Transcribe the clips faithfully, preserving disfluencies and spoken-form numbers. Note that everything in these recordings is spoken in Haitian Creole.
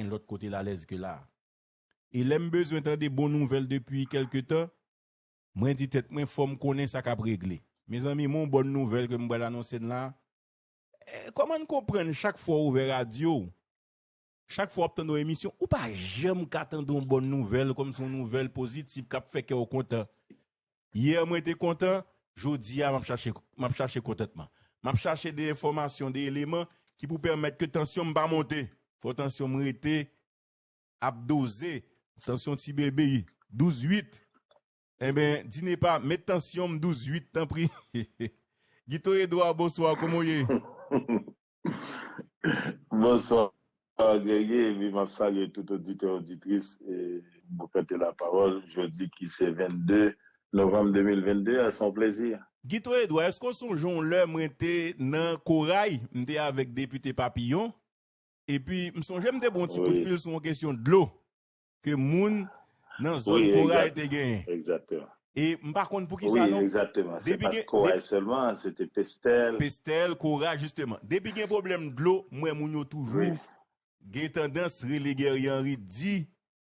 lòt kote l alèz ke la a. E lè m bezwen tande bon nouvèl depi kèlke tan, mwen di tèt mwen, fò m konnen sa k ap regle. Mezanmi, m gon bòn nouvèl ke m pral anonse n la. Eh, kòman n konprann chak fwa w ouvè radyo w, chak fwa w ap tande yon emisyon, ou pa janm ka tande yon bòn nouvèl, kòmsi yon nouvèl pozitif k ap fè kè w kontan. Yè mwen te kontan, jodi a m ap chache, m ap chache kontantman. M ap chache de enfòmasyon, de eleman ki pou pèmèt ke tansyon m pa monte. Fò tansyon m rete ap doze. Tansyon ti bebe, douz uit. Enben, Dinepa, met tansyon m douz uit, tanpri. Guito Edouard, bonswa, kòman w ye? Bonswa, Guerrier, epi m ap salye tout oditè, oditris, e, Bon Fèt e Lapawòl, jodi ki se vennde novanm de mil vennde a, se yon plezi. Guito Edouard, èske w sonje yon lè mwen te nan Koray, m te avèk Depite Papillon, epi m sonje m te ba w yon ti kout fil sou yon kesyon dlo ke moun nan zòn Koray te genyen. E m pa konn poukisa non. Depi gen, Koray sèlman, se te Pestèl. Pestèl, Koray, jisteman. Depi gen pwoblèm dlo, m wè moun yo toujou gen tandans rele Guerrier Henry, di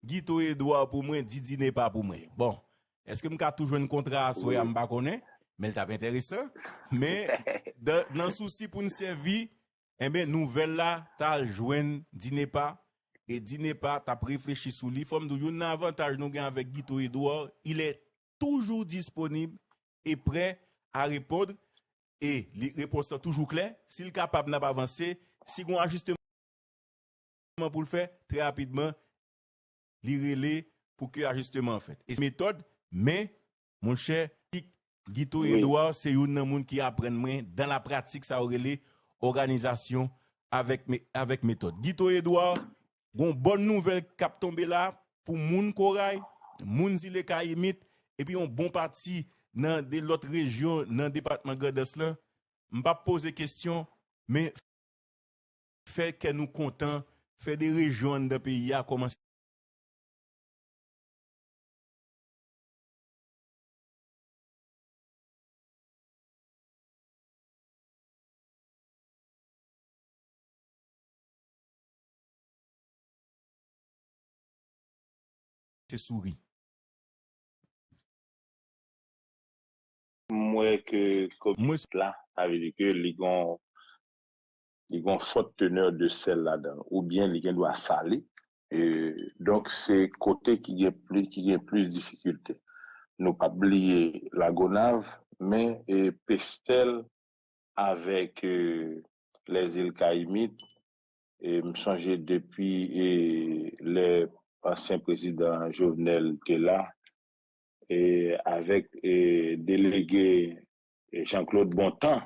Guito Edouard pou mwen, di Dinepa pou mwen. Bon, èske m ka tou jwenn kontra aswè a, m pa konnen, men l t ap enteresan. Men, nan sousi pou n sèvi, enben, nouvèl la t al jwenn Dinepa, e Dinepa t ap reflechi sou li. Fò m di w, youn nan avantaj nou gen avèk Guito Edouard, il est toujours disponible et prêt à répondre, e li, repons lan toujou klè. Si l kapab, n ap avanse. Si gen yon ajisteman pou l fè, trè rapidman, li rele pou ke ajisteman an fèt. E se metòd, men, monchè, Guito Edouard se youn nan moun ki aprann mwen dan la pratik sa yo rele òganizasyon avèk, avèk metòd. Guito Edouard, gon bòn nouvèl k ap tonbe la pou moun Koray, moun Zile Kayimit, epi yon bon pati nan de lòt rejyon nan depatman Grandans lan. M p ap poze kesyon, men fè kè nou kontan, fè de rejyon anndan peyi a kòmanse se souri. M wè ke komis la, sa vle di ke li gon li gon fòt teneur de sèl ladan l, oubyen li gen dwa sale. E, donk, se kote ki gen pli, ki gen plis difikilte. Nou p ap bliye Lagonav, men e, Pestèl avèk e, Lèzil Kayimit, e, m sonje depi e, lè ansyen prezidan Jovenel te la, e, avèk e, delege e, Jean Claude Bontemps,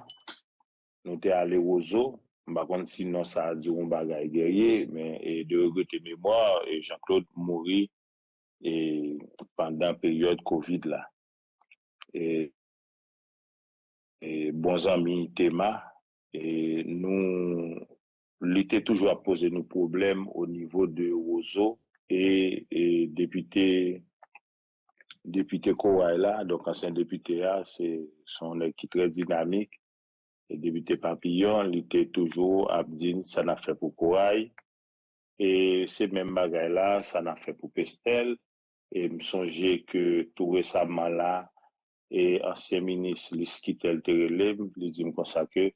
nou te ale Wozo. M pa konn si non sa a di w yon bagay, Guerrier, men e, de regrete memwa, e, Jean Claude mouri e, pandan peryòd Kovid la. E, e, bon zanmi Tema, e, nou, li te toujou ap poze nou pwoblèm o nivo de Wozo e, e depite, depite Koray la, donk ansyen depite a, se, se yon nèg ki trè dinamik. E depite Papillon, li te toujou ap di n sa n ap fè pou Koray. E se menm bagay la, sa n ap fè pou Pestèl. E m sonje ke tou resaman la, e ansyen minis Liskitèl te rele m, li di m konsa ke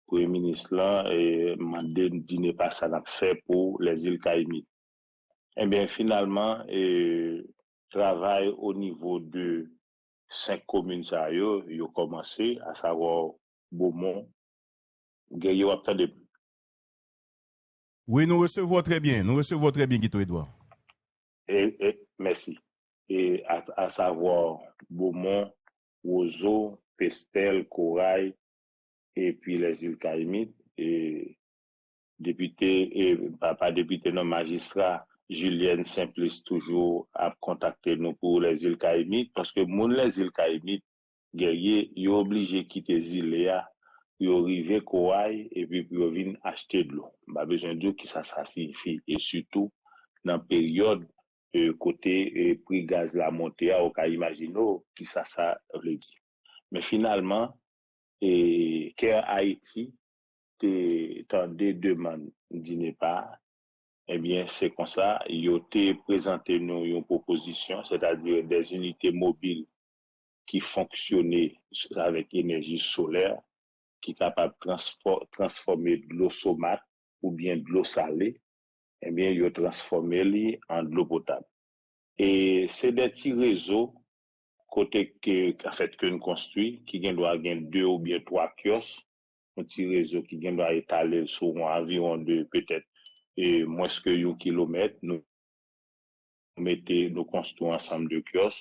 premye minis lan e mande n di Nepa sa n ap fè pou Lèzil Kayimit. Enben, finalman, e travay o nivo de senk komin sa yo, yo kòmanse, asavwa Bomon, Guerrier, w ap tande m? Wi, nou resevwa w trè byen. Nou resevwa w trè byen, Guito Edouard. E, e, mèsi. E, a, asavwa Bomon, Wozo, Pestèl, Koray, epi Lèzil Kayimit, e, depite, e, pa, pa depite non, majistra Julienne Simplice toujou ap kontakte nou pou Lèzil Kayimit, paske moun Lèzil Kayimit, Guerrier, yo oblije kite zile a pou yo rive Koray epi pou yo vin achte dlo. M pa bezwen di w kisa sa siyifi, e sitou nan peryòd, e, kote, e, pri gaz la monte a, ou ka imajine w kisa sa vle di. Men finalman, e, Care Haiti te tande demann Dinepa a, Ebyen, se konsa, yo te prezante nou yon pwopozisyon, sètadi des unités mobiles ki fonksyone avèk enèji solè, ki kapab transfò-, transfòme dlo somat oubyen dlo sale, ebyen, yo transfòme li an dlo potab. E se de ti rezo kote ke, anfèt, ke n konstwi, ki gen dwa gen de oubyen twa kyòs, yon ti rezo ki gen dwa etale l sou yon anviwon de petèt e mwens ke yon kilomèt. Nou mete, nou konstwi yon ansanm de kyòs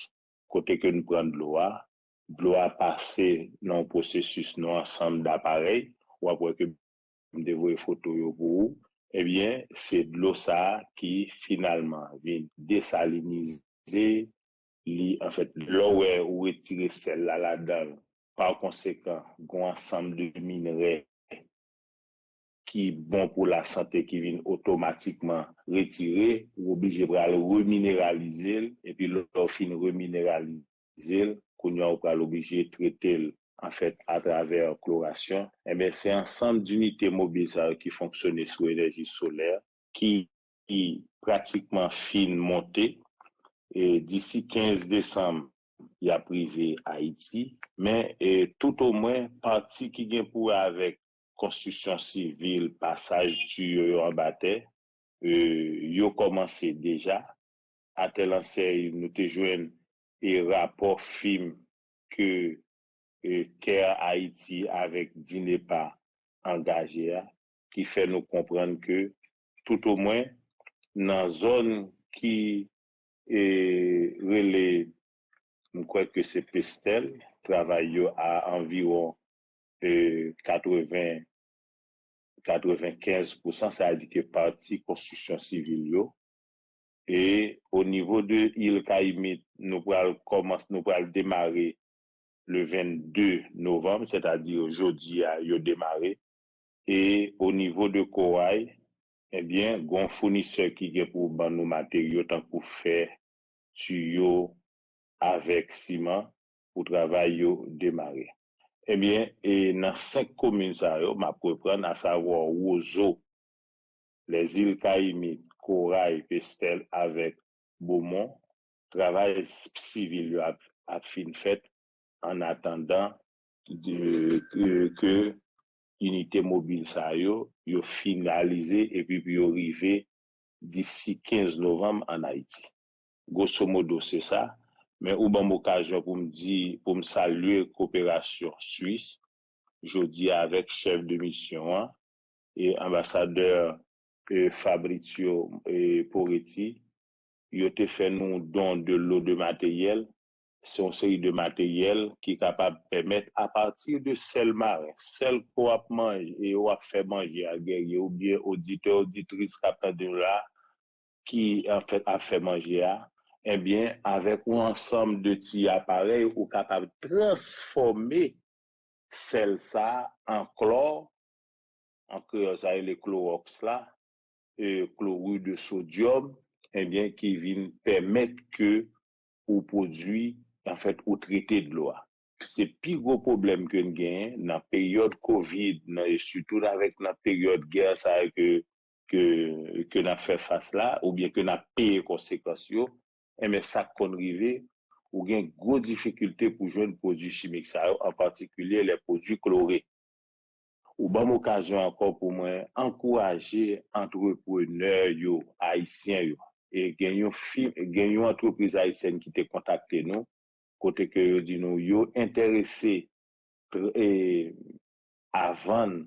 kote ke n pran dlo a. Dlo a pase nan yon pwosesis, nan yon ansanm daparèy. W ap wè ke m te voye foto yo pou ou. Ebyen, se dlo sa a ki finalman vin desalinize. Li, anfèt, lè w wè ou retire sèl la ladan l, pa konsekan, gen yon ansanm de minrè ki bon pou lasante ki vin otomatikman retire, ou oblije pral remineralize l, epi lè w fin remineralize l, kounye a ou pral oblije trete l, anfèt, atravè klorasyon. Ebyen, se ansanm dinite mobil sa yo ki fonksyone sou enèji solè ki, ki pratikman fin monte. E disi kenz desanm, y ap rive Ayiti. Men, e, toutomwen, pati ki gen pou wè avèk konstriksyon sivil, pasaj tiyo yo anba tè, e, yo kòmanse deja. Atèlansèy, nou te jwenn e rapò fim ke e, Care Haïti avèk DINEPA angaje a, ki fè nou konprann ke toutomwen nan zòn ki e, rele, m kwè ke se Pestèl, travay yo a anviwon e, katreven, katrevenkenz pousan, sa vle di ke pati konstriksyon sivil yo. E o nivo de Il Kayimit, nou pral kòmans-, nou pral demare le vennde novanm, sètadi jodi a, yo demare. E o nivo de Koray, ebyen, gon founisè ki gen pou ban nou materyo tankou fè, tiyo, avèk siman pou travay yo demare. Ebyen, e nan senk komin sa yo, m ap reprann, asavwa Wozo, Lèzil Kayimit, Koray, Pestèl avèk Bomon, travay sivil yo ap, ap fin fèt an atandan de, ke, ke inite mobil sa yo, yo finalize epi pou yo rive disi kenz novanm ann Ayiti. Gwosomodo, se sa. Men ou ban m okazyon pou m di, pou m salye koperasyon Swis, jodi a avèk chèf de misyon an, e anbasadè, e, Fabrizio, e, Poretti, yo te fè nou don de lo de materyèl. Se yon seri de materyèl ki kapab pèmèt, apati de sèl maren, sèl ke w ap manje, e w ap fè manje a, Guerrier, oubyen oditè, oditris k ap tande nou la, ki, anfèt, ap fè manje a, ebyen, avèk yon ansanm de ti aparèy, ou kapab transfòme sèl sa a an klò, an kreyòl sa rele klowòks la, e, chlorure de sodium, ebyen, ki vin pèmèt ke ou pwodui, anfèt, ou trete dlo a. Se pi gwo pwoblèm ke n genyen nan peryòd kovid, nan, e sitou avèk nan peryòd gè sa yo ke, ke, ke n ap fè fas la, oubyen ke n ap peye konsekans yo, enben, sa k konn rive, ou gen gwo difikilte pou jwenn pwodui chimik sa yo, an patikilye lè pwodui klore. Ou ban m okazyon ankò pou mwen ankouraje antreprenè yo, ayisyen yo. E gen yon fi-, gen yon antrepriz ayisyèn ki te kontakte nou, kote ke yo di nou yo enterese tr-, e, a vann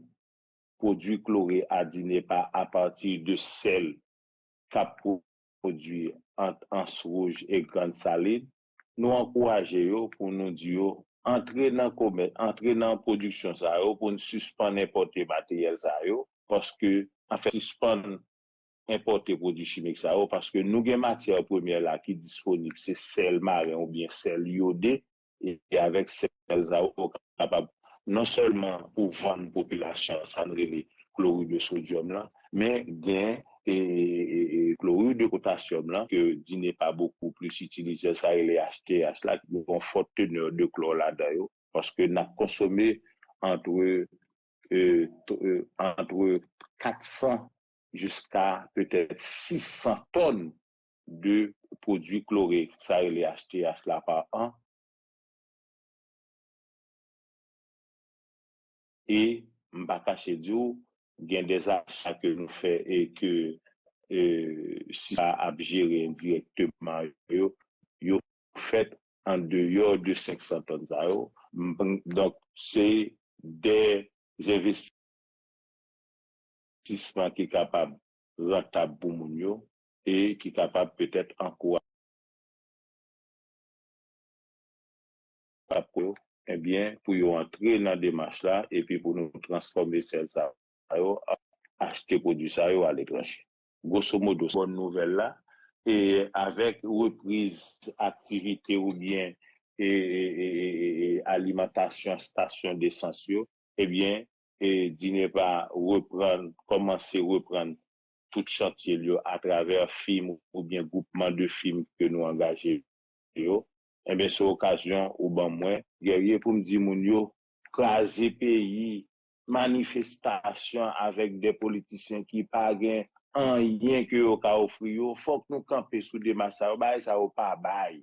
pwodui klore a DINEPA apati de sèl k ap pwodui ant Ans Wouj e Grann Salin, nou ankouraje yo pou nou di yo antre nan komè-, antre nan pwodiksyon sa yo pou n sispann enpòte materyèl sa yo, paske, anfèt, sispann enpòte pwodui chimik sa yo, paske nou gen matyè premyè la ki disponib, se sèl maren oubyen sèl yode, e avèk sèl sa yo, ou kapab non sèlman pou vann popilasyon an, sa n rele chlorure de sodium lan, men gen e, e, e, chlorure de potassium lan, ke DINEPA beaucoup plus itilize, sa rele H T H la, ki gen yon fòt teneur de chlore ladan yo, paske n ap konsome antre, e, t-, e, antre kat san jiska petèt sis san tòn de pwodui klore, sa rele H T H la pa an. E m pa kache di w, gen de acha ke nou fè e ke, e, si sa ap jere endirèkteman yo, yo fèt an deyò de senk san tòn sa yo. M, donk, se de envestisman ki kapab rantab pou moun yo e ki kapab petèt ankouraje yo, ebyen, pou yo antre nan demach la epi pou nou transfòme sèl sa yo, achte pwodui sa yo aletranje. Gwoso modo, bòn nouvèl la, e avèk repriz aktivite oubyen e, e, e, e, e, e alimantasyon estasyon desans yo, ebyen, e, DINEPA reprann, kòmanse reprann tout chantye l yo atravè fim oubyen gwoupman de fim ke nou angaje yo. Enben, se okazyon ou ban mwen, Guerrier, pou m di moun yo, kraze peyi, manifestasyon avèk de politisyen ki pa gen anyen ke yo ka ofri yo, fòk nou kanpe sou demach sa yo, bagay sa yo pa bay.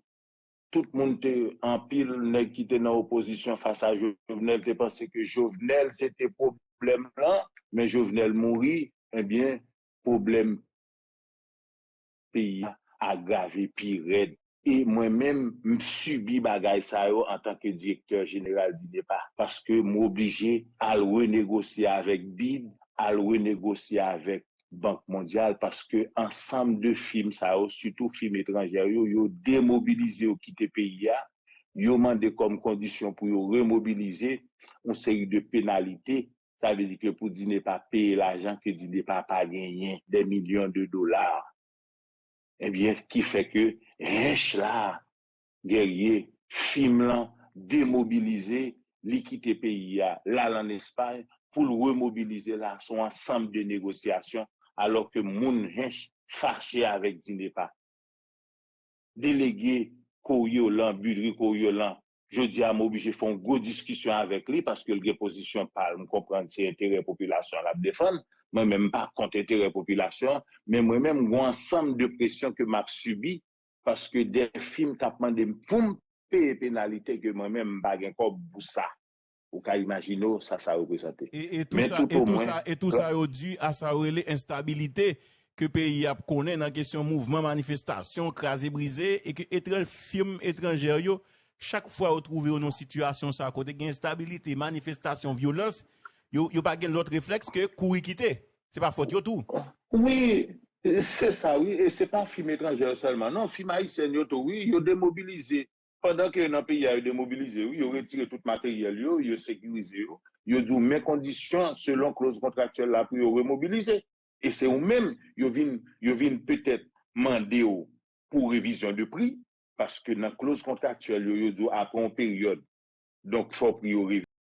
Tout moun te, anpil nèg ki te nan opozisyon fas a Jovenel te panse ke Jovenel se te pwoblèm lan, men Jovenel mouri, ebyen, pwoblèm peyi a agrave pi rèd. E mwen menm, m sibi bagay sa yo antanke direktè jeneral DINEPA, paske m oblije al renegosye avèk bid, al renegosye avèk Bank Mondyal, paske ansanm de fim sa yo, sitou fim etranjè yo, yo demobilize, yo kite peyi a, yo mande kòm kondisyon pou yo remobilize yon seri de penalite, sa vle di ke pou DINEPA peye lajan ke DINEPA pa genyen, des millions de dollars. Ebyen, ki fè ke Hinche la, Guerrier, fim lan demobilize, li kite peyi a, l al ann Espay, pou l remobilize la, se yon ansanm de negosyasyon, alò ke moun Hinche fache avèk DINEPA. Delege Coriolan, Budry Coriolan, jodi a m oblije fè yon gwo diskisyon avèk li, paske l gen pozisyon pa l, m konprann se enterè popilasyon an l ap defann, mwen menm m pa kont enterè popilasyon an, men mwen menm m gen yon ansanm de presyon ke m ap sibi, paske de fim k ap mande m pou m peye penalite ke mwen menm m pa gen kòb pou sa. Ou ka imajine w sa sa reprezante. E, e tou Men sa, tout e tou omwen, sa, e tou sa yo di a sa yo rele enstabilite ke peyi ap konnen nan kesyon mouvman, manifestasyon, kraze brize, e ke etranj, fim etranjè yo, chak fwa yo twouve yo nan sitiyasyon sa kote gen enstabilite, manifestasyon, vyolans, yo, yo pa gen lòt reflèks ke kouri kite. Se pa fòt yo tou. Wi, se sa wi, e se pa fim etranjè yo sèlman. Non, fim ayisyèn yo tou, wi, yo demobilize. Pandan ke yo nan peyi a, yo demobilize, wi, yo retire tout materyèl yo, yo sekirize yo. Yo di w men kondisyon selon kloz kontraktyèl la pou yo remobilize. E se ou menm, yo vin, yo vin petèt mande w pou revizyon de pri, paske nan kloz kontraktyèl yo, yo di w apre yon peryòd, donk fò pri yo